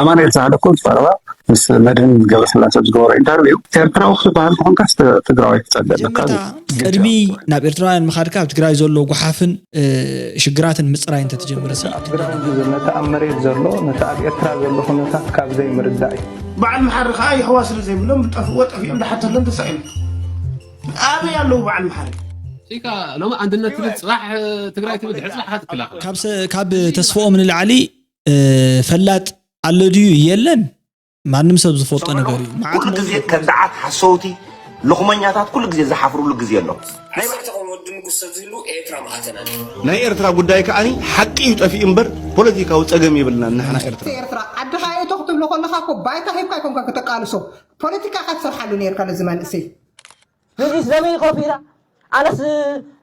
ኣማኑኤል ሳህለ እኮ ዝቐረባ ምስ መድህን ገብረስላሰ ዝገበሮ ኢንተርቪው፣ ኤርትራዊ ክትበሃል ተኾንካስ ተ- ትግራዋይ ክትጸልእ ኣለካ። መጀመርታ ቅድሚ ናብ ኤርትራውያን ምኻድካ ኣብ ትግራይ ዘሎ ጓሓፍን ሽግራትን ምፅራይ እንተትጀምር ሲ ኣብ ግራውንድ ዘሎ፣ ነቲ ኣብ መሬት ዘሎ፣ ነቲ ኣብ ኤርትራ ዘሎ ኩነታት ካብ ዘይምርዳእ እዩ። በዓል መሓሪ ከዓ ይሕዋ ስለ ዘይብሎም ዝጠፍእዎ ጠፊኦም ዝሓተሎም ተሳኢኖም። ኣበይ ኣለዉ በዓል መሓሪ? ካ ሎም ኣንድነት ትብል ፅባሕ ትግራይ ትብል ድሕሪ ፅባሕ ኢካ ትክላ ካብ ተስፍኦም ንላዕሊ ፈላጥ ኣሎ ድዩ? የለን። ማንም ሰብ ዝፈልጦ ነገር እዩ። ኩሉ ግዜ ከዳዓት ሓሰውቲ፣ ሎኽመኛታት ኩሉ ግዜ ዝሓፍሩሉ ግዜ ኣሎ። ሓሰብቲ ከም ወዲ ንጉስ ሰብ ዝህሉ ኤርትራ ማእተናን። ናይ ኤርትራ ጉዳይ ከኣኒ ሓቂ እዩ ጠፊኡ እምበር ፖለቲካዊ ጸገም የብልናን ንሕና ኤርትራ። ኤርትራ ዓድኻ እቶ ክትብሎ ከለኻ እኮ ባይታ ሂብካ ኣይኮንካ ከተቃልሶ፣ ፖለቲካ ኢኻ ትሰርሓሉ ነርካ ነዚ መንእሰይ። ንዚስ ደመይ ኮፍ ኢላ ኣነስ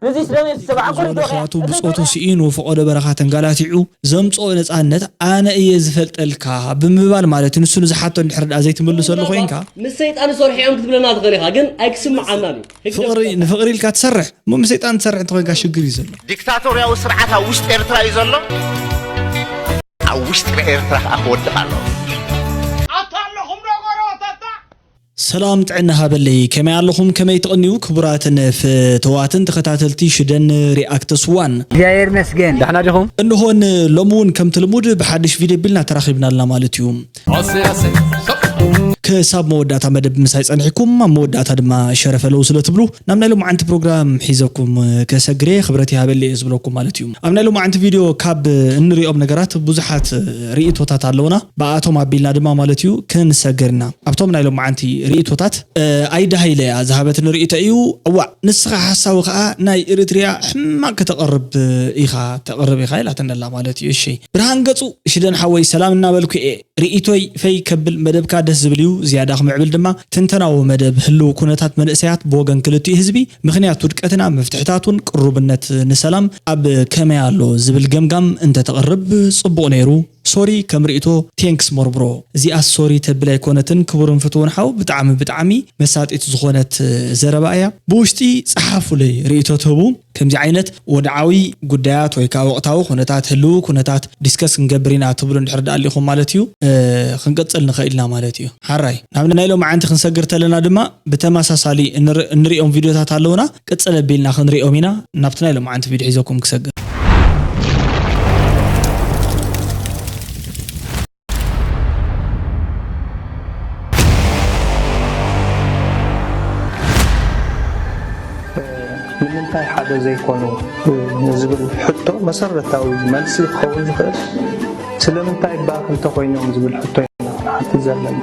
ንዚስ ደመይ ሰብዓ ዝወለፋቱ ብጾቱ ስኢኑ ፈቐዶ በረኻ ተንጋላቲዑ ዘምጽኦ ነጻነት ኣነ እየ ዝፈልጠልካ ብምባል ማለት እዩ። ንሱ ንዝሓቶ እንድሕር ደኣ ዘይትምልሰሉ ኮይንካ ምስ ሰይጣን ዝሰርሑ እዮም ክትብለና ትኽእል ኢኻ፣ ግን ኣይክስምዓናን እዩ። ፍቕሪ ንፍቕሪ ኢልካ ትሰርሕ እሞ ምስ ሰይጣን ትሰርሕ እንተኮይንካ ሽግር እዩ ዘሎ። ዲክታቶርያዊ ስርዓት ኣብ ውሽጢ ኤርትራ እዩ ዘሎ። ኣብ ውሽጢ ኤርትራ ከዓ ክወድቕ ኣለዎ። ሰላም ጥዕና ሃበለይ፣ ከመይ ኣለኹም? ከመይ ትቕንዩ? ክቡራትን ፍትዋትን ተኸታተልቲ ሽደን ሪኣክትስ ዋን። እግዚኣብሔር ይመስገን። ዳሕና ዲኹም? እንሆን ሎሚ እውን ከምቲ ልሙድ ብሓድሽ ቪድዮ ቢልና ተራኺብና ኣለና ማለት እዩ። ክሳብ መወዳእታ መደብ ምሳይ ጸኒሕኩም፣ ኣብ መወዳእታ ድማ ሸረፈ ለው ስለ ትብሉ ናብ ናይ ሎማዓንቲ ፕሮግራም ሒዘኩም ከሰግር እየ። ክብረት ይሃበለይ እየ ዝብለኩም ማለት እዩ። ኣብ ናይ ሎማዓንቲ ቪድዮ ካብ እንሪኦም ነገራት ብዙሓት ርእይቶታት ኣለውና። ብኣቶም ኣቢልና ድማ ማለት እዩ ክንሰግር ኢና። ኣብቶም ናይ ሎማዓንቲ ርእይቶታት፣ ኣይ ደሃይለ እያ ዝሃበትኒ ርእይቶ እዩ። እዋእ ንስኻ ሓሳዊ ኸኣ ናይ ኤሪትሪያ ሕማቕ ከተቕርብ ኢኻ ተቕርብ ኢኻ ኢላትኒ ኣላ ማለት እዩ። እሺ ብርሃን ገጹ ሽደን ሓወይ ሰላም እናበልኩ እየ። ርእይቶይ ፈይ ከብል መደብካ ደስ ዝብል እዩ። ዝያዳ ክምዕብል ድማ ትንተናዊ መደብ ህልው ኩነታት መንእሰያት ብወገን ክልቲኡ ህዝቢ ምኽንያት ውድቀትና መፍትሕታቱን ቅሩብነት ንሰላም ኣብ ከመይ ኣሎ ዝብል ገምጋም እንተተቕርብ ጽቡቕ ነይሩ። ሶሪ ከም ርእይቶ thanks more bro። እዚኣ ሶሪ ተብል ኣይኮነትን ክቡርን ፍትውን ሓው ብጣዕሚ ብጣዕሚ መሳጢት ዝኾነት ዘረባ እያ። ብውሽጢ ጸሓፉለይ ርእይቶ ትህቡ። ከምዚ ዓይነት ወድዓዊ ጉዳያት ወይ ከዓ ወቕታዊ ኩነታት ህልው ኩነታት ዲስከስ ክንገብር ኢና ትብሉ እንድሕር ደኣ ኣሊኹም ማለት እዩ ክንቅፅል ንኽእል ኢና ማለት እዩ። ሓራይ ናብ ናይ ሎማዓንቲ ክንሰግር ተለና ድማ ብተመሳሳሊ እንሪኦም ቪድዮታት ኣለውና ቅፅል ኣቢልና ክንሪኦም ኢና። ናብቲ ናይ ሎማዓንቲ ቪድዮ ሒዘኩም ክሰግር። ንምንታይ ሓደ ዘይኮኑ ንዝብል ሕቶ መሰረታዊ መልሲ ክኸውን ዝኽእል ስለምንታይ እባ ክልተ ኮይኖም ዝብል ሕቶ ኢና ክንሓትት ዘለና።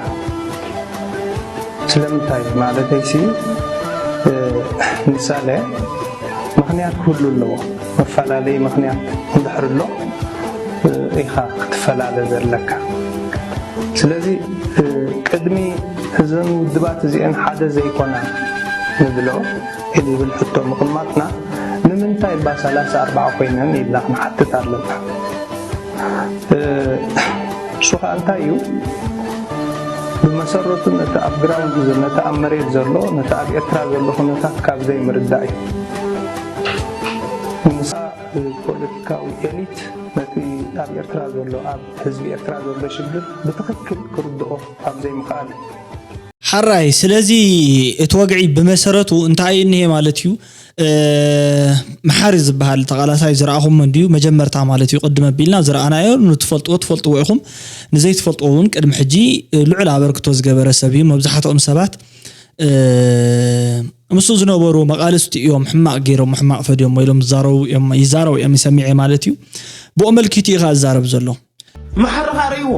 ስለምንታይ ማለተይሲ ምሳሌ ምኽንያት ክህሉ ኣለዎ። መፈላለዪ ምኽንያት እንድሕር ኣሎ ኢኻ ክትፈላለ ዘለካ። ስለዚ ቅድሚ እዘን ውድባት እዚአን ሓደ ዘይኮና ንብሎ ዝብል ሕቶ ምቕማጥና ንምንታይ እባ ሰላሳ ኣርባዓ ኮይነን ኢልና ክንሓትት ኣለና። እሱ ከዓ እንታይ እዩ? ብመሰረቱ ነቲ ኣብ ግራውንድ ዘሎ ነቲ ኣብ መሬት ዘሎ ነቲ ኣብ ኤርትራ ዘሎ ኩነታት ካብ ዘይምርዳእ እዩ። ንሳ ፖለቲካዊ ኤሊት ነቲ ኣብ ኤርትራ ዘሎ ኣብ ህዝቢ ኤርትራ ዘሎ ሽግር ብትኽክል ክርድኦ ካብ ዘይምኽኣል እዩ። ሓራይ ስለዚ እቲ ወግዒ ብመሰረቱ እንታይ እዩ እኒሄ ማለት እዩ። መሓሪ ዝበሃል ተቓላሳይ ዝረኣኹም እንድዩ መጀመርታ ማለት እዩ። ቅድም ኣቢልና ዝረኣናዮ ንትፈልጥዎ ትፈልጥዎ ኢኹም። ንዘይትፈልጥዎ እውን ቅድሚ ሕጂ ልዑል ኣበርክቶ ዝገበረ ሰብ እዩ። መብዛሕትኦም ሰባት ምስኡ ዝነበሩ መቓልስቲ እዮም ሕማቕ ገይሮም ሕማቕ ፈድዮም ኢሎም ይዛረቡ እዮም ይሰሚዐ ማለት እዩ። ብኡ መልኪቱ እዩ ከዓ ዝዛረብ ዘሎ። መሓሪ ኸኣ ርእይዎ።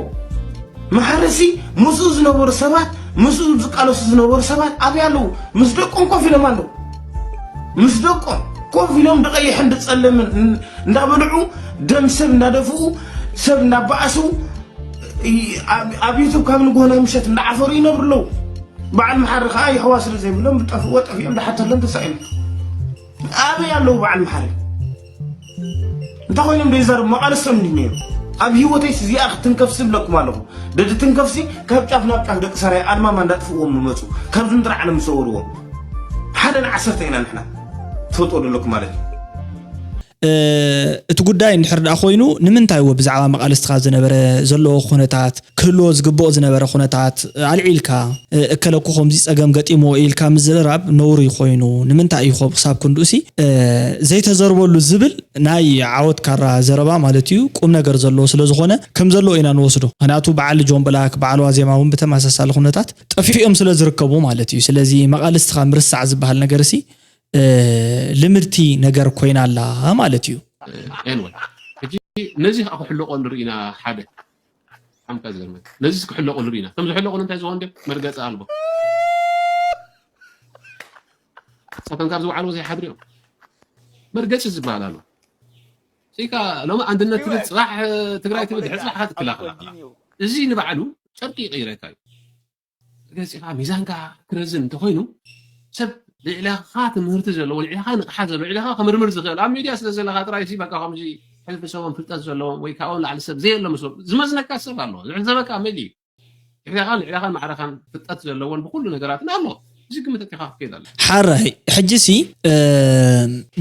መሓሪሲ ምስኡ ዝነበሩ ሰባት ምስኡ ዝቃለሱ ዝነበሩ ሰባት ኣበይ ኣለዉ? ምስ ደቆም ኮፍ ኢሎም ኣለዉ። ምስ ደቆም ኮፍ ኢሎም ድቐይሕን ድጸለምን እንዳበልዑ ደም ሰብ እንዳደፍኡ ሰብ እንዳበኣሱ ኣብ ዩቱብ ካብ ንግሆ ናይ ምሸት እንዳዓፈሩ ይነብሩ ኣለዉ። በዓል መሓሪ ኸኣ ይሕዋ ስለ ዘይብሎም ዝጠፍእዎ ጠፊኦም ድሓተሎም ተሳኢኖም። ኣበይ ኣለዉ በዓል መሓሪ? እንታይ ኮይኖም ዶ ይዛረቡ? መቓልስቶም እንዲ ነይሩ። ኣብ ህይወተይስ እዚኣ ክትንከፍሲ እብለኩም ኣለኹ። ደድትንከፍሲ ካብ ጫፍ ናብ ጫፍ ደቂ ሰራይ ኣድማማ እንዳጥፍእዎም ምመፁ። ካብዚ ምድሪ ዓለም ምሰወርዎም። ሓደ ንዓሰርተ ኢና ንሕና። ትፈልጥዎ ዶ ኣለኩም ማለት እዩ። እቲ ጉዳይ እንድሕር ደኣ ኮይኑ ንምንታይ ወ ብዛዕባ መቓልስትኻ ዝነበረ ዘለዎ ኩነታት ክህልዎ ዝግብኦ ዝነበረ ኩነታት ኣልዒልካ እከለኩ ከምዚ ፀገም ገጢሞ ኢልካ ምዝርራብ ነውሪ ኮይኑ ንምንታይ እዩ ክሳብ ክንድኡሲ ዘይተዘርበሉ ዝብል ናይ ዓወት ካራ ዘረባ ማለት እዩ። ቁም ነገር ዘለዎ ስለ ዝኾነ ከም ዘለዎ ኢና ንወስዶ። ምክንያቱ በዓል ጆን ብላክ በዓል ዋዜማ እውን ብተመሳሳሊ ኩነታት ጠፊኦም ስለ ዝርከቡ ማለት እዩ። ስለዚ መቓልስትኻ ምርሳዕ ዝበሃል ነገር ሲ ልምድቲ ነገር ኮይና ኣላ ማለት እዩ። Anyway፣ ሕጂ ነዚ ከዓ ክሕለቆ ንርኢ ኢና። ሓደ ሓምካ ዝገርመ ነዚ ክሕለቆ ንርኢ ኢና። ከም ዝሕለቆ እንታይ ዝኾን ዲ መርገፂ ኣልቦ ሳቶም ካብ ዝወዓልዎ ዘይሓድር እዮም። መርገፂ ዝበሃል ኣሎ። ሲካ ሎሚ ኣንድነት ትብል ፅባሕ ትግራይ ትብል ድሕሪ ፅባሕ ትክላኸላ እዚ ንባዕሉ ጨርቂ ይቀይረካ እዩ። ገፂኻ ሚዛንካ ክረዝን እንተኮይኑ ሰብ ልዕለኻ ትምህርቲ ዘለዎ ልዕለኻ ንቕሓት ዘለዎ ልዕለኻ ክምርምር ዝኽእል ኣብ ሚድያ ስለ ዘለኻ ጥራይ ሲ በቃ ከምዚ ሕልፊ ሰቦም ፍልጠት ዘለዎም ወይ ካብኦም ላዕሊ ሰብ ዘየሎ መስሎ ዝመዝነካ ሰብ ኣሎ ዝዕዘበካ መሊ እዩ። ልዕለኻን ልዕለኻን ማዕረኻን ፍልጠት ዘለዎን ብኩሉ ነገራትን ኣሎ። እዚ ግምት ኣቲኻ ክትከይድ ኣለ። ሓራይ ሕጂ ሲ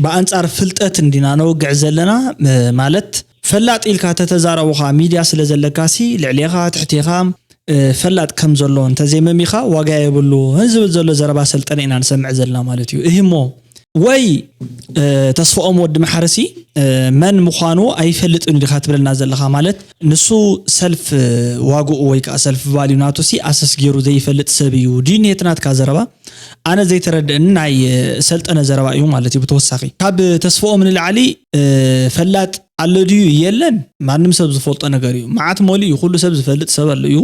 ብኣንፃር ፍልጠት እንዲና ነወግዕ ዘለና ማለት ፈላጥ ኢልካ ተተዛረቡኻ ሚድያ ስለ ዘለካ ሲ ልዕሌኻ ትሕቴኻ ፈላጥ ከም ዘሎ እንተዘይመሚኻ ዋጋ የብሉን ዝብል ዘሎ ዘረባ ሰልጠነ ኢና ንሰምዕ ዘለና ማለት እዩ። እሂሞ ወይ ተስፍኦም ወዲ መሓረሲ መን ምዃኑ ኣይፈልጥን ዲኻ ትብለና ዘለኻ? ማለት ንሱ ሰልፍ ዋግኡ ወይ ከዓ ሰልፍ ቫልዩ ናቱ ሲ ኣሰስ ገይሩ ዘይፈልጥ ሰብ እዩ ድዩ? ናትካ ዘረባ ኣነ ዘይተረድእኒ ናይ ሰልጠነ ዘረባ እዩ ማለት እዩ። ብተወሳኺ ካብ ተስፍኦም ንላዕሊ ፈላጥ ኣሎ ድዩ የለን? ማንም ሰብ ዝፈልጦ ነገር እዩ። መዓት መሊኡ እዩ። ኩሉ ሰብ ዝፈልጥ ሰብ ኣሎ እዩ።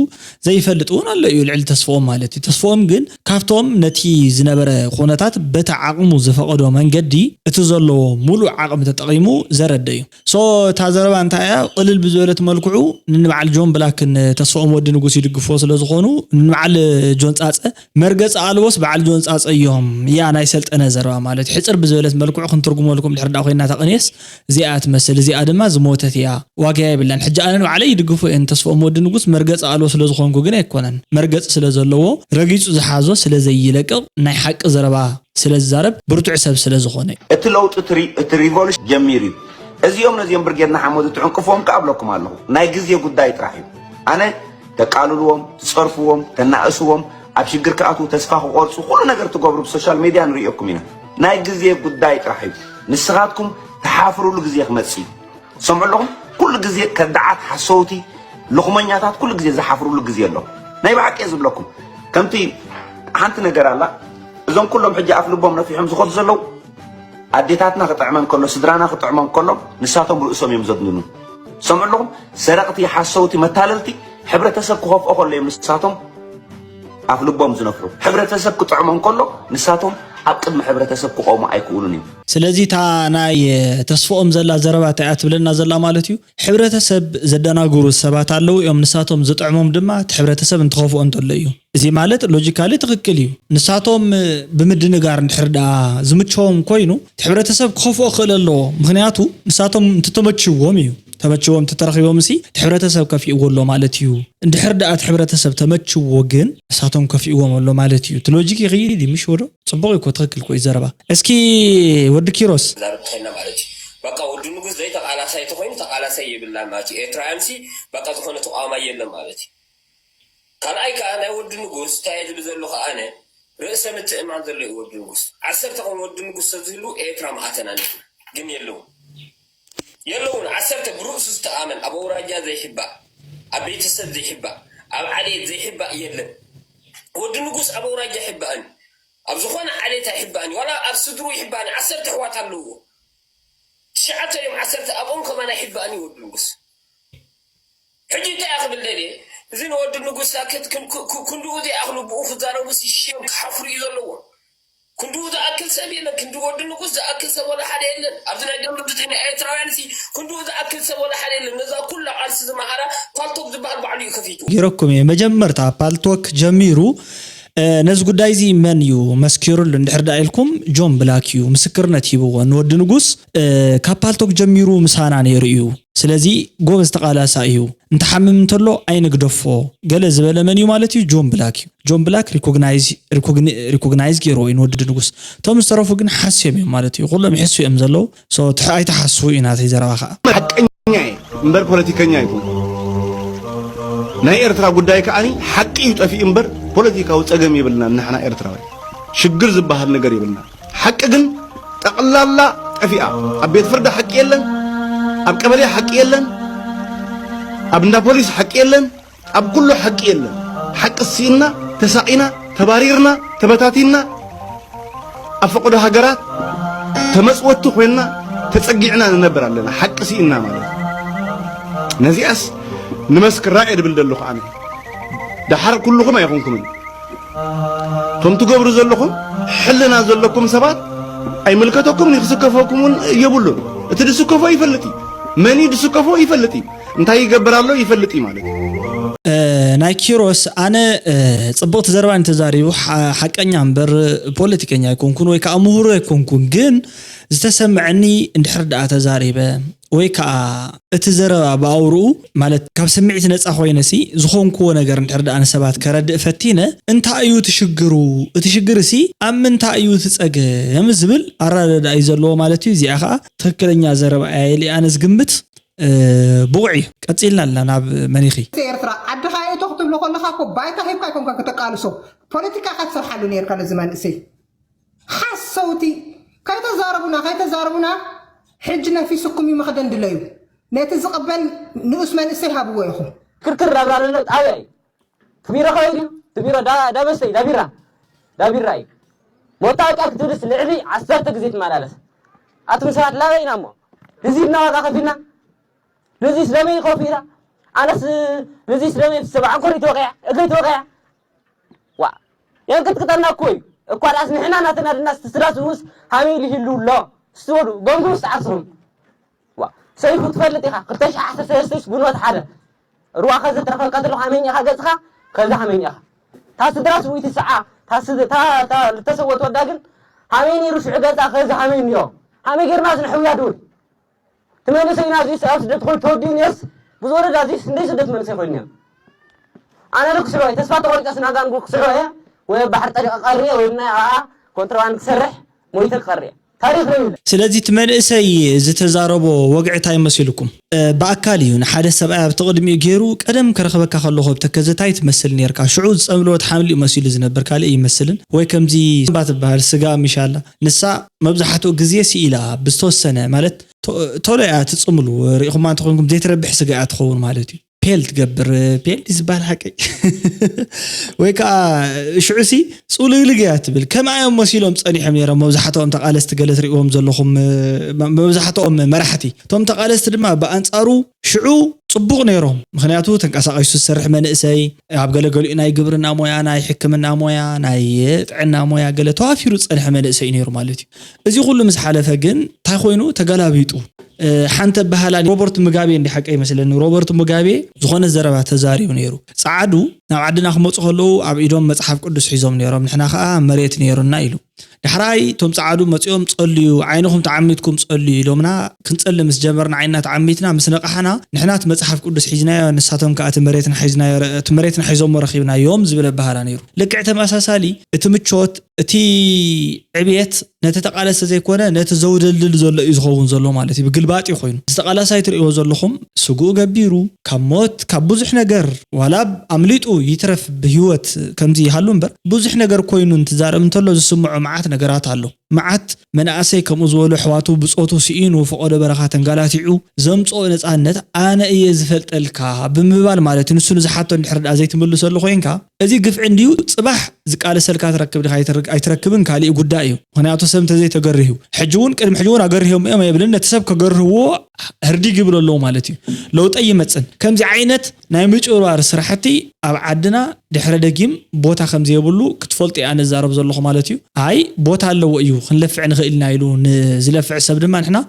ዘይፈልጥ እውን ኣሎ እዩ ልዕሊ ተስፍኦም ማለት እዩ። ተስፍኦም ግን ካብቶም ነቲ ዝነበረ ኩነታት በቲ ዓቕሙ ዝፈቐዶ መንገዲ እቲ ዘለዎ ሙሉእ ዓቕሚ ተጠቒሙ ዘረደ እዩ። ሶ እታ ዘረባ እንታይ እያ? ቅልል ብዝበለት መልክዑ ንንበዓል ጆን ብላክን ተስፍኦም ወዲ ንጉስ ይድግፍዎ ስለ ዝኾኑ ንንበዓል ጆን ፃፀ መርገፂ ኣልቦስ በዓል ጆን ፃፀ እዮም እያ ናይ ሰልጠነ ዘረባ ማለት እዩ። ሕፅር ብዝበለት መልክዑ ክንትርጉመልኩም ድሕር ዳ ኮይና ተቐንየስ እዚኣ ትመስል። እዚኣ ድማ ዝሞተት እያ፣ ዋጋ የብላን። ሕጂ ኣነ ንባዕለይ ይድግፎ እየ ንተስፍኦም ወዲ ንጉስ መርገፂ ኣልቦ ስለ ዝኾንኩ ግን ኣይኮነን። መርገፂ ስለ ዘለዎ ረጊፁ ዝሓዞ ስለ ዘይለቅቕ ናይ ሓቂ ዘረባ ስለ ዝዛረብ ብርቱዕ ሰብ ስለ ዝኾነ እዩ። እቲ ለውጢ እቲ ሪ- እቲ ሪቮሉሽን ጀሚሩ እዩ። እዚኦም ነዚኦም ብርጌድ ንሓመዱ ትዕንቅፍዎም ከኣ እብለኩም ኣለኹ። ናይ ግዜ ጉዳይ ጥራሕ እዩ። ኣነ ተቃልልዎም፣ ትጸርፍዎም፣ ተናእስዎም፣ ኣብ ሽግር ክኣትዉ ተስፋ ክቆርጹ ኩሉ ነገር ትገብሩ ብሶሻል ሜድያ ንርእየኩም ኢና። ናይ ግዜ ጉዳይ ጥራሕ እዩ። ንስኻትኩም ትሓፍሩሉ ግዜ ክመጽእ እዩ። ትሰምዑ ኣለኹም? ኩሉ ግዜ ከዳዓት፣ ሓሰውቲ፣ ልኹመኛታት ኩሉ ግዜ ዝሓፍሩሉ ግዜ ኣሎ። ናይ ብሓቂ እየ ዝብለኩም። ከምቲ ሓንቲ ነገር ኣላ፣ እዞም ኩሎም ሕጂ ኣፍ ልቦም ነፊሖም ዝኸዱ ዘለዉ ኣዴታትና ክጥዕመን ከሎ፣ ስድራና ክጥዕሞም ከሎ ንሳቶም ርእሶም እዮም ዘድንኑ። ትሰምዑ ኣለኹም? ሰረቕቲ፣ ሓሰውቲ፣ መታለልቲ ሕብረተሰብ ክኸፍኦ ከሎ እዮም ንሳቶም ኣፍ ልቦም ዝነፍሑ። ሕብረተሰብ ክጥዕሞም ከሎ ንሳቶም ኣብ ቅድሚ ሕብረተሰብ ክቆሙ ኣይክእሉን እዮም። ስለዚ እታ ናይ ተስፍኦም ዘላ ዘረባ እንታይ እያ ትብለና ዘላ ማለት እዩ? ሕብረተሰብ ዘደናግሩ ሰባት ኣለዉ እዮም፣ ንሳቶም ዝጥዕሞም ድማ እቲ ሕብረተሰብ እንትኸፍኦ እንተሎ እዩ። እዚ ማለት ሎጂካሊ ትኽክል እዩ። ንሳቶም ብምድንጋር እንድሕር ደኣ ዝምቸዎም ኮይኑ እቲ ሕብረተሰብ ክኸፍኦ ክእል ኣለዎ። ምክንያቱ ንሳቶም እንትተመችዎም እዩ። ተመችዎም እንተተረኺቦም ሲ እቲ ሕብረተሰብ ከፊእዎ ኣሎ ማለት እዩ። እንድሕር ደኣ እቲ ሕብረተሰብ ተመችዎ ግን ንሳቶም ከፊእዎም ኣሎ ማለት እዩ። እቲ ሎጂክ ይኽይድ እዩ። ምሽ ወዶ ፅቡቕ እኮ ትኽክል እኮ እዩ ዘረባ። እስኪ ወዲ ኪሮስ ዛረብ ተኸይልና ማለት እዩ። በቃ ወዲ ንጉስ ዘይተቓላሳይ ተኾይኑ ተቓላሳይ የብላን ማለት እዩ። ኤርትራውያን ሲ በቃ ዝኾነ ተቃዋማይ የለን ማለት እዩ። ካልኣይ ከዓ ናይ ወዲ ንጉስ እንታይ እየ ዝብል ዘለኹ ኣነ ርእሰ ምትእምማን ዘሎ እዩ ወዲ ንጉስ። ዓሰርተ ከም ወዲ ንጉስ ተዝህሉ ኤርትራ ምኣተና ነርና። ግን የለዉ የለውን። ዓሰርተ ብርእሱ ዝተኣመን ኣብ ኣውራጃ ዘይሕባእ፣ ኣብ ቤተሰብ ዘይሕባእ፣ ኣብ ዓሌት ዘይሕባእ የለን። ወዲ ንጉስ ኣብ ኣውራጃ ይሕባእን ኣብ ዝኾነ ዓሌት ኣይሕባእን ዋላ ኣብ ስድሩ ይሕባእን። ዓሰርተ ኣሕዋት ኣለውዎ። ትሽዓተ እዮም ዓሰርተ ኣብኦም ከማን ኣይሕባእን እዩ ወዲ ንጉስ። ሕጂ እንታይ እያ ክብል ደልየ እዚ ንወዲ ንጉስ ሳክት ክንድኡ ዘይኣኽሉ ብኡ ክዛረቡ ሽም ክሓፍሩ እዩ ዘለዎ። ክንድኡ ዝኣክል ሰብ የለን። ክንዲ ወዲ ንጉስ ዝኣክል ሰብ ወላ ሓደ የለን። ኣብዚ ናይ ደንብ ብትሕና ኤርትራውያን ሲ ክንድኡ ዝኣክል ሰብ ወላ ሓደ የለን። ነዛ ኩላ ቃልሲ ዝመሃራ ፓልቶክ ዝበሃል ባዕሉ እዩ ከፊቱ። ገይረኩም እየ። መጀመርታ ፓልቶክ ጀሚሩ ነዚ ጉዳይ እዚ መን እዩ መስኪሩሉ እንድሕር ደኣ ኢልኩም፣ ጆን ብላክ እዩ ምስክርነት ሂብዎ። ንወዲ ንጉስ ካብ ፓልቶክ ጀሚሩ ምሳና ነይሩ እዩ። ስለዚ ጎበዝ ተቓላሳይ እዩ። እንተሓምም እንተሎ ኣይንግደፎ ገለ ዝበለ መን እዩ ማለት እዩ? ጆን ብላክ እዩ። ጆን ብላክ ሪኮግናይዝ ገይርዎ እዩ ንወዲ ንጉስ። እቶም ዝተረፉ ግን ሓስዮም እዮም ማለት እዩ። ኩሎም ይሕሱ እዮም ዘለዉ። ኣይትሓስዉ እዩ ናተይ ዘረባ ከዓ። ሓቀኛ እየ እምበር ፖለቲከኛ ኣይኮንኩ። ናይ ኤርትራ ጉዳይ ከዓኒ ሓቂ እዩ ጠፊኡ እምበር ፖለቲካዊ ጸገም የብልናን። ንሕና ኤርትራውያን ሽግር ዝበሃል ነገር የብልናን። ሓቂ ግን ጠቕላላ ጠፊኣ። ኣብ ቤት ፍርዲ ሓቂ የለን፣ ኣብ ቀበሌ ሓቂ የለን፣ ኣብ እንዳ ፖሊስ ሓቂ የለን፣ ኣብ ኩሉ ሓቂ የለን። ሓቂ ስኢና፣ ተሳቒና፣ ተባሪርና፣ ተበታቲንና፣ ኣብ ፈቐዶ ሃገራት ተመጽወቲ ኮይንና ተጸጊዕና ንነብር ኣለና። ሓቂ ስኢና ማለት እዩ። ነዚኣስ ንመስክራ እየ ድብል ዘለኹ ኣነ። ደሓር ኩልኹም ኣይኮንኩምን። እቶም ትገብሩ ዘለኹም ሕልና ዘለኩም ሰባት ኣይምልከተኩምን፣ ክስከፈኩም እውን የብሉን። እቲ ድስከፎ ይፈልጥ እዩ። መን እዩ ድስከፎ ይፈልጥ እዩ። እንታይ ይገብር ኣሎ ይፈልጥ እዩ ማለት እዩ። ናይ ኪሮስ ኣነ ጽብቕቲ ዘረባ እንተዛሪቡ ሓቀኛ እምበር ፖለቲከኛ ኣይኮንኩን ወይ ከዓ ምሁር ኣይኮንኩን፣ ግን ዝተሰምዐኒ እንድሕር ደኣ ተዛሪበ ወይ ከዓ እቲ ዘረባ ብኣውርኡ ማለት ካብ ስምዒት ነፃ ኮይነ ሲ ዝኾንክዎ ነገር እንድሕር ደኣ ንሰባት ከረድእ ፈቲነ እንታይ እዩ እቲ ሽግሩ እቲ ሽግር ሲ ኣብ ምንታይ እዩ እቲ ፀገም ዝብል ኣረዳድኣ እዩ ዘለዎ ማለት እዩ። እዚኣ ከዓ ትክክለኛ ዘረባ እያ ኢለ ኣነ ዝግምት። ብቑዕ እዩ። ቀፂልና ኣለና ናብ መኒኺ። ኤርትራ ዓድኻ እየ ክትብሎ ከለኻ እኮ ባይታ ሂብካ ኣይኮንካ ከተቃልሶ ፖለቲካ ኢኻ ትሰርሓሉ ነርካ ነዚ መንእሰይ ሓሰውቲ ከይተዛረቡና ከይተዛረቡና ሕጂ ነፊስኩም እዩ መኽደን ድለዩ ነቲ ዝቕበል ንኡስ መንእሰይ ሃብዎ ኢኹም። ክርክር ዳብራ ዘሎ ጣብያ እዩ። ትቢሮ ከበይ ድዩ? ትቢሮ ዳበስተይ ዳቢራ ዳቢራ እዩ። መታወቂያ ክትብልስ ልዕሊ ዓሰርተ ግዜ ትመላለስ። ኣቱም ሰባት ላበይ ኢና እሞ ንዚ ኢልና ዋጋ ከፊልና? ንዚስ ለመይ ከፊላ? ኣነስ ንዚስ ለመይ ሰብዓ እንኮር ይትወቅያ እገይ ትወቅያ ዋ የንቅጥቅጠና እኮ እዩ እኳ ዳኣስ ንሕና ናተና ድና ስትስዳስ ውስ ሃበይ ሊህሉ ኣሎ ስትበሉ ገምግሙ ስትዓርስኹም ዋ ሰይፉ ትፈልጥ ኢኻ ክልተ ሽሕ ዓሰርተ ሰለስተ ጉንበት ሓደ ሩባ ከዚ ትረኸብካ ተሎ ሃመኛ ኢኻ ገጽኻ ከዚ ሃመኛ ኢኻ እታ ስድራ ስውይቲ ሰዓ እታ ልተሰወት ወዳ ግን ሃመይ ነይሩ ሽዑ ገጻ ከዚ ሃመይ እኒኦ ሃመይ ጌርና ዝንሕውያ ድውል ትመንእሰይና እዚ ኣብ ስደት ኮይኑ ተወዲኡ ኔርስ ብዝወረዳ እዚስ እንደይ ስደት መንእሰይ ኮይኑ ኔሩ ኣነ ዶ ክስዕሮ እየ ተስፋ ተቆሪፀስ ናጋንጉ ክስዕሮ እየ ወይ ኣብ ባሕሪ ጠሊቐ ቀርየ ወይ ናይ ኣኣ ኮንትሮባንድ ክሰርሕ ሞይተ ክቐሪ እየ ታሪኽ ረቢለ ስለዚ እቲ መንእሰይ ዝተዛረቦ ወግዒ ታይ መሲልኩም? ብኣካል እዩ ንሓደ ሰብኣይ ኣብቲ ቅድሚኡ ገይሩ ቀደም ክረኽበካ ከለኹ ኣብ ተከዘ ታይ ትመስል ኔርካ ሽዑ ዝፀምለወት ሓምሊ እዩ መሲሉ ዝነብር ካልእ ይመስልን ወይ ከምዚ እምባ ትበሃል ስጋ ምሻላ ንሳ መብዛሕትኡ ግዜ ስኢላ ብዝተወሰነ ማለት ቶሎ እያ ትፅምሉ ርኢኹማ እንተኾንኩም ዘይትረብሕ ስጋ እያ ትኸውን ማለት እዩ ፔል ትገብር ፔል ዝበሃል ሓቂ ወይ ከዓ ሽዑሲ ፅውልግልግ እያ ትብል ከምኣ እዮም መሲሎም ፀኒሖም ነይሮም መብዛሕትኦም ተቃለስቲ ገለ ትሪእዎም ዘለኹም መብዛሕትኦም መራሕቲ እቶም ተቃለስቲ ድማ ብኣንፃሩ ሽዑ ፅቡቕ ነይሮም ምክንያቱ ተንቀሳቀሱ ዝሰርሕ መንእሰይ ኣብ ገለገሊኡ ናይ ግብርና ሞያ ናይ ሕክምና ሞያ ናይ ጥዕና ሞያ ገለ ተዋፊሩ ዝፀንሐ መንእሰይ እዩ ነይሩ ማለት እዩ እዚ ኩሉ ምስ ሓለፈ ግን እንታይ ኮይኑ ተገላቢጡ ሓንተ በሃላ ሮበርት ሙጋቤ እንዲ ሓቀ ይመስለኒ ሮበርት ሙጋቤ ዝኾነ ዘረባ ተዛሪቡ ነይሩ ፃዓዱ ናብ ዓድና ክመፁ ከለዉ ኣብ ኢዶም መፅሓፍ ቅዱስ ሒዞም ነይሮም ንሕና ከዓ መሬት ነይሩና ኢሉ ዳሕራይ እቶም ፃዓዱ መፂኦም ፀልዩ ዓይንኹም ተዓሚትኩም ፀልዩ ኢሎምና ክንፀሊ ምስ ጀመርና ዓይንና ተዓሚትና ምስ ነቃሕና ንሕና እቲ መፅሓፍ ቅዱስ ሒዝናዮ ንሳቶም ከዓ እቲ መሬትና ሒዝናዮ እቲ መሬትና ሒዞሞ ረኪብናዮም ዝብል ኣበሃላ ነይሩ ልክዕ ተመሳሳሊ እቲ ምቾት እቲ ዕብየት ነቲ ተቃለሰ ዘይኮነ ነቲ ዘውደልድል ዘሎ እዩ ዝኸውን ዘሎ ማለት እዩ ብግልባጥ እዩ ኮይኑ እዚ ተቃላሳይ ትርእይዎ ዘለኹም ስግኡ ገቢሩ ካብ ሞት ካብ ብዙሕ ነገር ዋላ ኣምሊጡ ይትረፍ ብህይወት ከምዚ ይሃሉ እምበር ብዙሕ ነገር ኮይኑ እንትዛረብ እንተሎ ዝስምዖ መዓት ነገራት ኣሎ መዓት መናእሰይ ከምኡ ዝበሉ ኣሕዋቱ ብፆቱ ስኢኑ ፈቆዶ በረኻ ተንጋላቲዑ ዘምፅኦ ነፃነት ኣነ እየ ዝፈልጠልካ ብምባል ማለት እዩ ንሱ ንዝሓቶ እንድሕር ደኣ ዘይትምልሰሉ ኮይንካ እዚ ግፍዒ እንድዩ ፅባሕ ዝቃለሰልካ ትረክብ ዲኻ ኣይትረክብን ካሊእ ጉዳይ እዩ ምክንያቱ ሰብ እንተዘይተገርህ እዩ ሕጂ እውን ቅድሚ ሕጂ እውን ኣገርህዮም እዮም ኣይብልን ነቲ ሰብ ከገርህዎ ህርዲግ ይብሉ ኣለዉ ማለት እዩ ለውጠ ይመፅን ከምዚ ዓይነት ናይ ምጭብርባር ስራሕቲ ኣብ ዓድና ድሕረ ደጊም ቦታ ከም ዘየብሉ ክትፈልጡ እየ ኣነ ዝዛረብ ዘለኹ ማለት እዩ። ኣይ ቦታ ኣለዎ እዩ ክንለፍዕ ንኽእል ኢና ኢሉ ንዝለፍዕ ሰብ ድማ ንሕና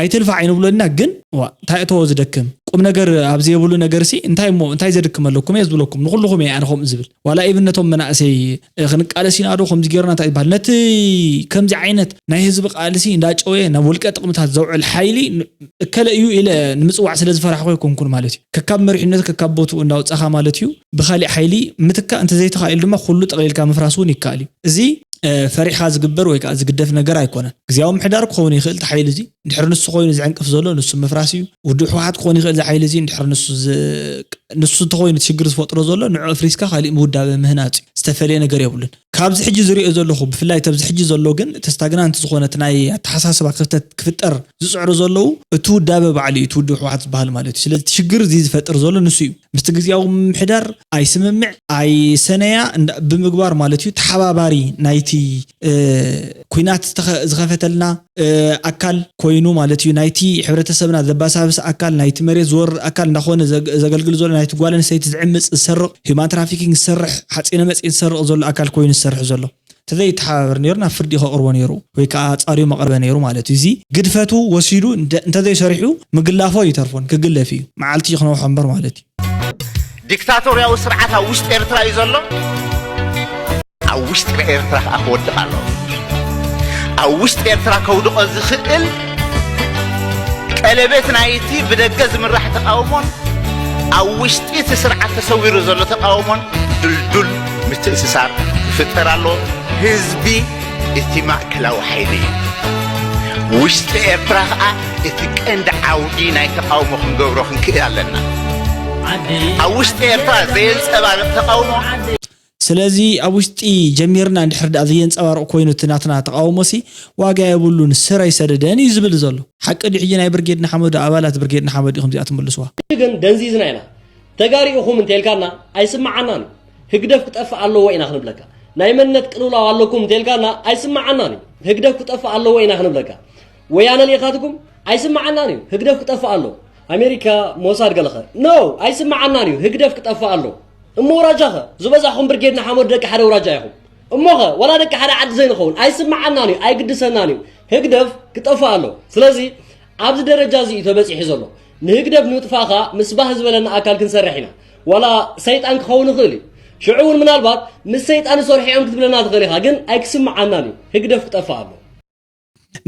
ኣይትልፋዕ ኣይንብሎ ኢና ግን ዋ እንታይ እተዎ ዝደክም ቁም ነገር ኣብ ዘይብሉ ነገር ሲ እንታይ እሞ እንታይ ዘድክመለኩም እየ ዝብለኩም ንኩልኹም እየ ኣነ ከምኡ ዝብል ዋላ ኢብነቶም መናእሰይ ክንቃለስ ኢና ዶ ከምዚ ገይርና እንታይ ይበሃል ነቲ ከምዚ ዓይነት ናይ ህዝቢ ቃልሲ እንዳጨወየ ናብ ውልቀ ጥቕምታት ዘውዕል ሓይሊ እከለ እዩ ኢለ ንምፅዋዕ ስለ ዝፈራሕኩ ኣይኮንኩን ማለት እዩ ከካብ መሪሕነት ከካብ ቦትኡ እንዳውፃኻ ማለት እዩ ብካሊእ ሓይሊ ምትካእ እንተዘይተኻኢሉ ድማ ኩሉ ጠቕሊልካ ምፍራስ እውን ይከኣል እዩ እዚ ፈሪሕኻ ዝግበር ወይ ከዓ ዝግደፍ ነገር ኣይኮነን። ግዝያዊ ምሕዳር ክኸውን ይኽእል እቲ ሓይሊ እዚ። እንድሕር ንሱ ኮይኑ ዝዕንቅፍ ዘሎ ንሱ ምፍራስ እዩ። ውድብ ህወሓት ክኾን ይኽእል እዚ ሓይሊ እዚ እንድሕር ንሱ ዝ- ንሱ እንተኾይኑ እቲ ሽግር ዝፈጥሮ ዘሎ ንዑ ኣፍሪስካ ካሊእ ምውዳበ ምህናፅ እዩ። ዝተፈለየ ነገር የብሉን። ካብዚ ሕጂ ዝሪኦ ዘለኹ ብፍላይ ተብዚ ሕጂ ዘሎ ግን እቲ ስታግናንት ዝኾነ እቲ ናይ ኣተሓሳስባ ክፍተት ክፍጠር ዝፅዕሩ ዘለዉ እቲ ውዳበ ባዕሉ እዩ እቲ ውድብ ህወሓት ዝበሃል ማለት እዩ። ስለዚ እቲ ሽግር እዚ ዝፈጥር ዘሎ ንሱ እዩ። ምስቲ ግዝያዊ ምምሕዳር ኣይስምምዕ ኣይሰነያ እንዳ- ብምግባር ማለት እዩ ተሓባባሪ ናይቲ እ፣ ኲናት ዝተኸ- ዝኸፈተልና እ፣ ኣካል ኮይኑ ማለት እዩ ናይቲ ሕብረተሰብና ዘባሳብስ ኣካል ናይቲ መሬት ዝወርር ኣካል እንዳኾነ ዘግ- ዘገልግል ዘሎ ናይቲ ጓል ኣንስተይቲ ዝዕምፅ ዝሰርቕ ሂማን ትራፊኪንግ ዝሰርሕ ሓፂነ መፂን ዝሰርቕ ዘሎ ኣካል ኮይኑ ዝሰርሕ ዘሎ ተዘይተሓባበር ነይሩ ናብ ፍርዲ ከቕርቦ ነይሩ ወይ ከዓ ኣፃርዩ መቕርበ ነይሩ ማለት እዩ። እዚ ግድፈቱ ወሲዱ እንተ- እንተዘይሰሪሑ ምግላፎ ይተርፎን ክግለፍ እዩ። መዓልቲ እዩ ክነውሖ እምበር ማለት እዩ። ዲክታቶርያዊ ስርዓት ኣብ ውሽጢ ኤርትራ እዩ ዘሎ። ኣብ ውሽጢ ኤርትራ ከዓ ክወድቕ ኣለዎ። ኣብ ውሽጢ ኤርትራ ከውድቖ ዝኽእል ቀለቤት ናይቲ ብደገ ዝምራሕ ተቃውሞን ኣብ ውሽጢ እቲ ስርዓት ተሰዊሩ ዘሎ ተቃውሞን ድልዱል ምትእስሳር ክፍጠር ኣለዎ። ህዝቢ እቲ ማእከላዊ ሓይሊ እዩ። ውሽጢ ኤርትራ ከዓ እቲ ቀንዲ ዓውዲ ናይ ተቃውሞ ክንገብሮ ክንክእል ኣለና። ኣብ ውሽጢ ኤርትራ ዘየንፀባርቕ ተቃውሞ ስለዚ ኣብ ውሽጢ ጀሚርና እንድሕር ደኣ ዘየንፀባርቕ ኮይኑ እቲ ናትና ተቓውሞሲ ዋጋ የብሉን ስር ኣይሰደደን እዩ ዝብል ዘሎ። ሓቂ ድዩ ሕጂ ናይ ብርጌድ ንሓመዱ ኣባላት ብርጌድ ንሓመዱ ኢኹም እዚኣ ትምልስዋ። ሕጂ ግን ደንዚዝና ኢና። ተጋሩ ኢኹም እንተልካና ኣይስምዓናን እዩ። ህግደፍ ክጠፍእ ኣለዎ ኢና ክንብለካ። ናይ መንነት ቅልውላው ኣለኩም እንተልካና ኣይስምዓናን እዩ። ህግደፍ ክጠፍእ ኣለዎ ኢና ክንብለካ። ወያነ ልኢኻትኩም ኣይስምዓናን እዩ። ህግደፍ ክጠፍእ ኣለዎ። ኣሜሪካ ሞሳድ ገለኸ no ኣይስምዓናን እዩ። ህግደፍ ክጠፍእ ኣለዎ። እሞ ውራጃኸ ዝበዛሕኹም ብርጌድ ንሓመዱ ደቂ ሓደ ውራጃ ኢኹም። እሞኸ ዋላ ደቂ ሓደ ዓዲ ዘይንኸውን ኣይስምዓናን እዩ ኣይግድሰናን እዩ። ህግደፍ ክጠፍእ ኣለዎ። ስለዚ ኣብዚ ደረጃ እዚ እዩ ተበጺሑ ዘሎ። ንህግደፍ ንምጥፋእ ኸኣ ምስ ባህ ዝበለና ኣካል ክንሰርሕ ኢና። ዋላ ሰይጣን ክኸውን ይኽእል እዩ። ሽዑ እውን ምናልባት ምስ ሰይጣን ዝሰርሑ እዮም ክትብለና ትኽእል ኢኻ፣ ግን ኣይክስምዓናን እዩ። ህግደፍ ክጠፍእ ኣለዎ።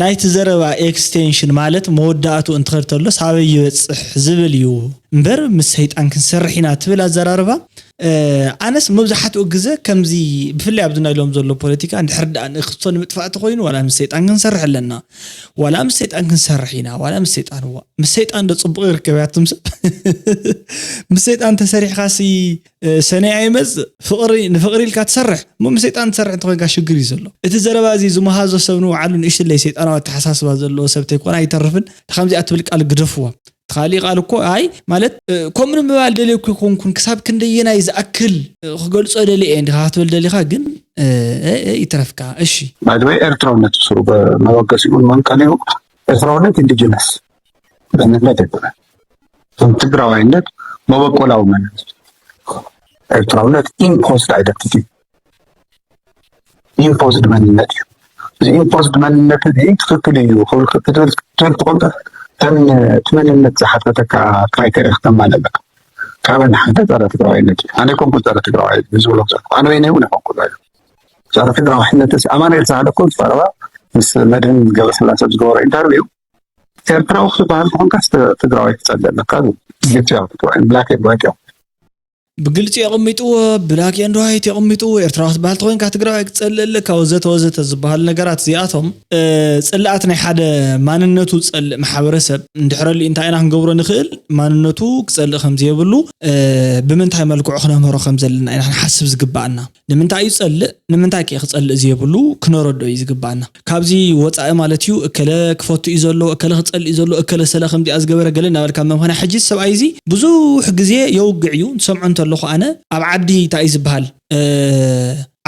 ናይቲ ዘረባ ኤክስቴንሽን ማለት መወዳእትኡ እንትኸድ ተሎስ ኣበይ ይበፅሕ ዝብል እዩ እምበር ምስ ሰይጣን ክንሰርሕ ኢና ትብል ኣዘራርባ ኣነስ መብዛሕትኡ ግዘ ከምዚ ብፍላይ ኣብዚ ናይ ሎም ዘሎ ፖለቲካ እንድሕር ደኣ ንእክስቶ ንምጥፋእ ተኮይኑ ዋላ ምስ ሰይጣን ክንሰርሕ ኣለና ዋላ ምስ ሰይጣን ክንሰርሕ ኢና ዋላ ምስ ሰይጣን እዋ ምስ ሰይጣን ዶ ፅቡቅ ይርከብ ያትም ሰብ ምስ ሰይጣን ተሰሪሕካ ሲ ሰነይ ኣይመጽእ ፍቅሪ ንፍቅሪ ኢልካ ትሰርሕ እሞ ምስ ሰይጣን ትሰርሕ እንተኮንካ ሽግር እዩ ዘሎ እቲ ዘረባ እዚ ዝመሃዞ ሰብ ንባዕሉ ንእሽትለይ ሰይጣናዊ ኣተሓሳስባ ዘለዎ ሰብ ተይኮነ ኣይተርፍን ንከምዚኣ ትብል ቃል ግደፍዋ እቲ ካሊእ ቃል እኮ ኣይ ማለት ከምኡ ንምባል ደልየ እኮ ኣይኮንኩን ክሳብ ክንደየናይ ዝኣክል ክገልጾ ደልየ እየ እንዲኻ ክትብል ደሊኻ ግን ይትረፍካ እሺ ባይዘወይ ኤርትራውነት ስሩ መበገሲኡን መንቀሊኡ ኤርትራውነት ኢንዲጅነስ መንነት ኣይኮነን ከም ትግራዋይነት መበቆላዊ መንነት ኤርትራውነት ኢምፖዝድ ኣይደንቲቲ ኢምፖዝድ መንነት እዩ። እዚ ኢምፖዝድ መንነት እዚ ትኽክል እዩ ክብል ክትብል ትኽእል ትኾንካ ከም እቲ መንነት ዝሓተተካ ክራይተርያ ክተማልእ ኣለካ። ካበይ ንሓንተ ጸረ ትግራዋይነት እዩ። ኣነ ኮንኩ ጸረ ትግራዋይ ዝብሎ ዘለኩ ኣነ በይነይ እውን ኣይኮንኩ ዛዩ ጸረ ትግራዋይነት እዚ ኣማኑኤል ሳህለ እኮ ዝቀረባ ምስ መድህን ገብረስላሰ ዝገበሮ ኢንተርቪው ኤርትራዊ ክትበሃል ተኾንካስ ትግራዋይ ክጸልእ ኣለካ ዝብል ግልፂ እዮም ትግራዋይ ብላክ ኤንድ ዋይት እዮም። ብግልፂ የቐሚጥዎ ብላክ ኤንድ ዋይት የቐሚጥዎ ኤርትራዊ ክትበሃል ተኮይንካ ትግራዋይ ክትፀልእ ኣለካ ወዘተ ወዘተ ዝበሃሉ ነገራት እዚኣቶም ፅልኣት ናይ ሓደ ማንነቱ ዝፀልእ ማሕበረሰብ እንድሕረሉ እንታይ ኢና ክንገብሮ ንኽእል ማንነቱ ክፀልእ ከምዘየብሉ ብምንታይ መልክዑ ክነምህሮ ከምዘለና ኢና ክንሓስብ ዝግባኣና ንምንታይ እዩ ዝፀልእ ንምንታይ ከ ክፀልእ ዘየብሉ ክነረድኦ እዩ ዝግባኣና ካብዚ ወፃኢ ማለት እዩ እከለ ክፈቱ እዩ ዘሎ እከለ ክፀልእ እዩ ዘሎ እከለ ሰለ ከምዚኣ ዝገበረ ገለ እናበልካ መምኸና ሕጂ ሰብኣይ እዚ ብዙሕ ግዜ የውግዕ እዩ ትሰምዖ እንተለኹ ኣነ ኣብ ዓዲ እንታይ እዩ ዝበሃል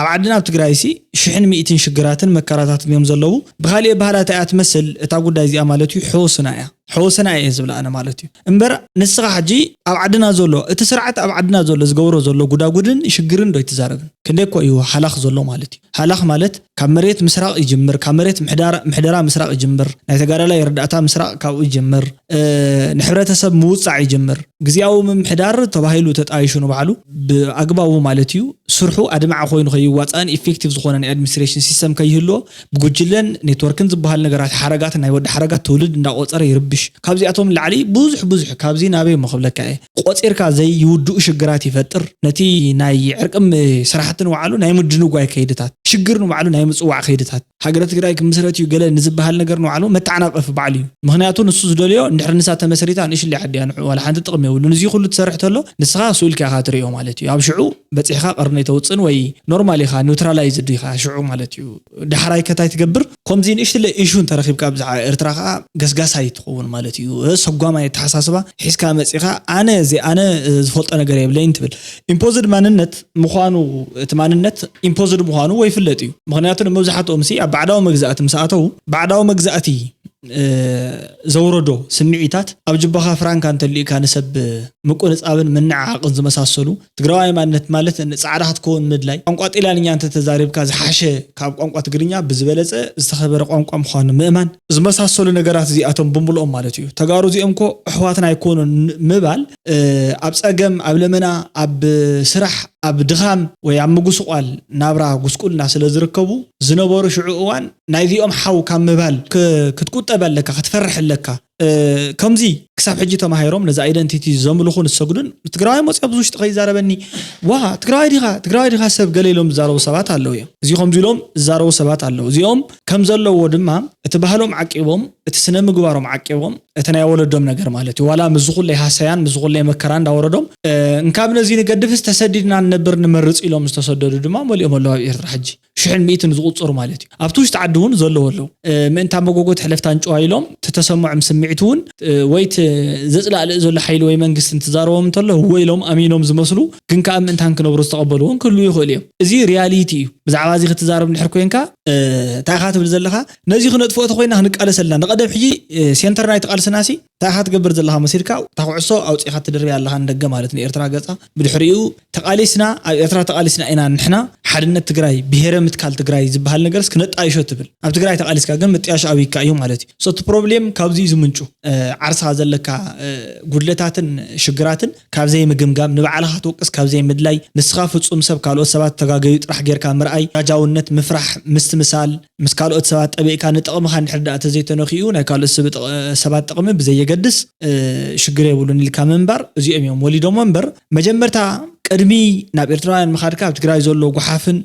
ኣብ ዓድና ኣብ ትግራይ ሲ ሽሕን ሚእትን ሽግራትን መከራታትን እዮም ዘለዉ ብካሊእ ባህላ እንታይ እያ ትመስል እታ ጉዳይ እዚኣ ማለት እዩ ሕውስና እያ ሕወሰና እየ ዝብል ኣነ ማለት እዩ። እምበር ንስኻ ሕጂ ኣብ ዓድና ዘሎ እቲ ስርዓት ኣብ ዓድና ዘሎ ዝገብሮ ዘሎ ጉዳጉድን ሽግርን ዶ ኣይትዛረብን? ክንደይ እኮ እዩ ሃላኽ ዘሎ ማለት እዩ። ሃላኽ ማለት ካብ መሬት ምስራቕ ይጅምር፣ ካብ መሬት ምሕዳር- ምሕደራ ምስራቕ ይጅምር፣ ናይ ተጋዳላይ ርዳእታ ምስራቕ ካብኡ ይጅምር፣ እ፣ ንሕብረተሰብ ምውጻዕ ይጅምር። ግዝያዊ ምምሕዳር ተባሂሉ ተጣይሹ ንባዕሉ ብኣግባቡ ማለት እዩ ስርሑ ኣድማዒ ኮይኑ ከይዋጻእን ኢፌክቲቭ ዝኾነ ናይ ኣድሚኒስትሬሽን ሲስተም ከይህልዎ ብጉጅለን ኔትወርክን ዝበሃል ነገራት ሓረጋት ናይ ወዲ ሓረጋት ትውልድ እንዳቆጸረ ይርብሽ። ካብዚኣቶም ንላዕሊ ብዙሕ ብዙሕ ካብዚ ናበይ እሞ ክብለካ እየ ቆጺርካ ዘይውድኡ ሽግራት ይፈጥር። ነቲ ናይ ዕርቅም ስራሕቲ ንባዕሉ ናይ ምድንጓይ ከይድታት ሽግር ንባዕሉ ናይ ምጽዋዕ ከይድታት ሃገረ ትግራይ ክምስረት እዩ ገለ ንዝበሃል ነገር ንባዕሉ መተዓናቀፊ ባዕሉ እዩ። ምክንያቱ ንሱ ዝደልዮ እንድሕር ንሳ ተመስሪታ ንእሽለይ ዓዲ እያ ንዕኡ ዋላ ሓንቲ ጥቕሚ የብሉን። እዚ ኩሉ ትሰርሕ ተሎ ንስኻ ስኡ ኢልካ ኢኻ ትርእዮ ማለት እዩ። ኣብ ሽዑ በፂሕካ ቀርኒ ተውፅእን ወይ ኖርማል ኢኻ ኒውትራላይዝድ ኢኻ ሽዑ ማለት እዩ። ዳሕራይ ከታይ ትገብር ከምዚ ንእሽትለ ኢሹ እንተረኺብካ ብዛዕባ ኤርትራ ከዓ ገስጋሳይ ትኸውን ማለት እዩ። ሰጓማይ ኣተሓሳስባ ሒዝካ መፂኻ ኣነ እዚ ኣነ ዝፈልጦ ነገር የብለይን ትብል። ኢምፖዝድ ማንነት ምዃኑ እቲ ማንነት ኢምፖዝድ ምዃኑ ወይ ፍለጥ እዩ። ምክንያቱ ንመብዛሕትኦም ሲ ኣብ ባዕዳዊ መግዛእቲ ምስ ኣተዉ ባዕዳዊ መግዛእቲ እ፣ ዘውረዶ ስምዒታት ኣብ ጅባኻ ፍራንካ እንተልዩካ ንሰብ ምቁንጻብን ምንዕዓቕን ዝመሳሰሉ ትግራዋይ ማንነት ማለት ንጻዕዳ ክትከውን ምድላይ ቋንቋ ጢላንኛ እንተተዛሪብካ ዝሓሸ ካብ ቋንቋ ትግርኛ ብዝበለጸ ዝተኸበረ ቋንቋ ምዃኑ ምእማን ዝመሳሰሉ ነገራት እዚኣቶም ብምልኦም ማለት እዩ። ተጋሩ እዚኦም ኮ ኣሕዋትና ኣይኮኑን ን- ምባል እ፣ ኣብ ጸገም ኣብ ለመና ኣብ ስራሕ ኣብ ድኻም ወይ ኣብ ምጉስቋል ናብራ ጉስቁልና ስለ ዝርከቡ ዝነበሩ ሽዑ እዋን ናይዚኦም ሓው ካብ ምባል ክ- ክትቁጠብ ኣለካ ክትፈርሕ ኣለካ። እ፣ ከምዚ ክሳብ ሕጂ ተማሂሮም ነዚ ኣይደንቲቲ ዘምልኹን ዝሰግዱን ትግራዋይ መፅኦ ብዙ ውሽጢ ከይዛረበኒ ዋ ትግራዋይ ዲኻ ትግራዋይ ዲኻ ሰብ ገለ ኢሎም ዝዛረቡ ሰባት ኣለዉ እዮም። እዚ ከምዚ ኢሎም ዝዛረቡ ሰባት ኣለዉ። እዚኦም ከም ዘለዎ ድማ እቲ ባህሎም ዓቂቦም እቲ ስነ ምግባሮም ዓቂቦም እቲ ናይ ወለዶም ነገር ማለት እዩ ዋላ ምስዚ ኩለይ ሃሰያን ምስዚ ኩለይ መከራ እንዳወረዶም እ፣ እንካብ ነዚ ንገድፍስ ተሰዲድና ንነብር ንመርፅ ኢሎም ዝተሰደዱ ድማ መሊኦም ኣለዉ ኣብ ኤርትራ ሕጂ ሽሕን ሚእትን ዝቁፅሩ ማለት እዩ። ኣብቲ ውሽጢ ዓዲ እውን ዘለዉ ኣለዉ። እ፣ ምእንታ መጎጎ ትሕለፍታ እንጭዋ ኢሎም ተተሰምዖም ስምዒት እውን እ፣ ወይ እቲ ዘፅላእልእ ዘሎ ሓይሊ ወይ መንግስቲ እንትዛረቦም እንተሎ ህወ ኢሎም ኣሚኖም ዝመስሉ ግን ከዓ ምእንታን ክነብሩ ዝተቐበልዎ እውን ክህልዉ ይኽእሉ እዮም። እዚ ሪያሊቲ እዩ። ብዛዕባ እዚ ክትዛረብ እንድሕር ኮይንካ እ፣ እንታይ ኢኻ ትብል ዘለኻ? ነዚ ክነጥፍኦ ተኮይና ክንቃለስ ኣለና። ንቀደም ሕጂ እ፣ ሴንተር ናይቲ ቃልስና ሲ እንታይ ኢኻ ትገብር ዘለኻ መሲልካ እታ ኩዕሶ ኣውፂእካ ትድርብያ ኣለኻ ንደገ ማለት ንኤርትራ ገፃ ብድሕሪኡ ተቓሊስና ኣብ ኤርትራ ተቓሊስና ኢና ንሕና ሓድነት ትግራይ ብሄረ ምትካል ትግራይ ዝበሃል ነገርስ ክነጣይሾ ትብል ኣብ ትግራይ ተቓሊስካ ግን ምጥያሽ ኣብይካ እዩ ማለት እዩ። So እቲ ፕሮብሌም ካብዚ እዩ ዝምንጩ። ዓርስኻ ዘለካ ጉድለታትን ሽግራትን ካብ ዘይምግምጋም ንባዕልኻ ክትወቅስ ካብ ዘይምድላይ ንስኻ ፍፁም ሰብ ካልኦት ሰባት ተጋገዩ ጥራሕ ጌርካ ምርኣይ ጃጃውነት ምፍራሕ ምስትምሳል ምስ ካልኦት ሰባት ጠቢቕካ ንጥቕምኻ እንድሕር ደኣ ተዘይተነኺኡ ናይ ካልኦት ስብ- ሰባት ጥቕሚ ብዘየገድስ ሽግር የብሉን ኢልካ ምንባር እዚኦም እዮም ወሊዶሞ እምበር መጀመርታ ቅድሚ ናብ ኤርትራውያን ምኻድካ ኣብ ትግራይ ዘሎ ጓሓፍን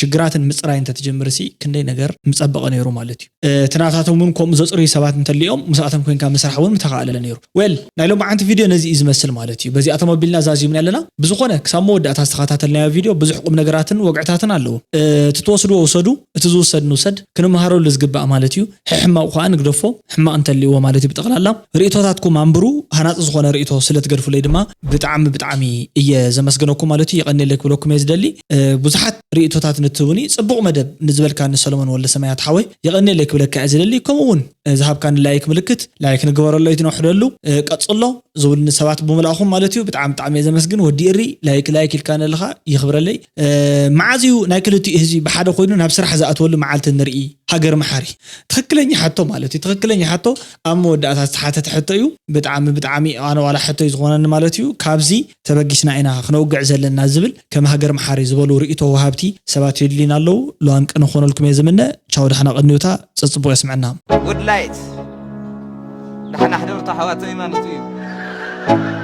ሽግራትን ምፅራይ እንተትጅምር ሲ ክንደይ ነገር ምፀበቐ ነይሩ ማለት እዩ። እቲ ናታቶም እውን ከምኡ ዘፅርዩ ሰባት እንተሊኦም ምስኣቶም ኮይንካ ምስራሕ እውን ምተኻእለ ነይሩ። ዌል ናይ ሎማዓንቲ ቪድዮ ነዚ እዩ ዝመስል ማለት እዩ። በዚኣቶም ኣቢልና ዛዚምና ኣለና። ብዝኾነ ክሳብ መወዳእታ ዝተኸታተልናዮ ቪድዮ ብዙሕ ቁም ነገራትን ወግዕታትን ኣለዎ። እቲ ትወስድዎ ውሰዱ፣ እቲ ዝውሰድ ንውሰድ፣ ክንመሃረሉ ዝግባእ ማለት እዩ። ሕሕማቑ ከዓ ንግደፎ፣ ሕማቕ እንተሊእዎ ማለት እዩ። ብጠቕላላ ርእቶታትኩም ኣንብሩ፣ ሃናፂ ዝኾነ ርእቶ ስለ ትገድፉለይ ድማ ብጣዕሚ ብጣዕሚ እየ ዘመስግነኩም ማለት እዩ። የቐንየለይ ክብለኩም እየ ዝደሊ። ብዙሓት ርእቶታት ንትህቡኒ ፅቡቕ መደብ ንዝበልካኒ ሰሎሞን ወልደሰማያት ሓወይ የቐንየለይ ክብለካ እየ ዝደሊ። ከምኡ እውን ዝሃብካኒ ላይክ ምልክት ላይክ ንግበረሎ ይትነውሕደሉ ቀፅሎ ዝብሉኒ ሰባት ብምልኣኹም ማለት እዩ ብጣዕሚ ብጣዕሚ እየ ዘመስግን። ወዲ እሪ ላይክ ላይክ ኢልካ ነለኻ ይኽብረለይ። መዓዝ እዩ ናይ ክልቲኡ ህዝቢ ብሓደ ኮይኑ ናብ ስራሕ ዝኣትወሉ መዓልቲ ንርኢ? ሃገር መሓሪ ትኽክለኛ ሓቶ ማለት እዩ። ትኽክለኛ ሓቶ ኣብ መወዳእታ ዝተሓተተ ሕቶ እዩ። ብጣዕሚ ብጣዕሚ ኣነ ዋላ ሕቶ እዩ ዝኾነኒ ማለት እዩ። ካብዚ ተበጊስና ኢና ክነውግዕ ዘለና ዝብል ከም ሃገር መሓሪ ዝበሉ ርእቶ ወሃብቲ ሰባት የድልዩና ኣለዉ። ልዋም ቅነ ክኾነልኩም እየ ዝምነ። ቻው፣ ደሓና ቀንዩታ፣ ጸጽቡቕ የስምዐና። ጉድ ላይት ደሓና ሕደሩ ኣሕዋተይ ማለት እዩ።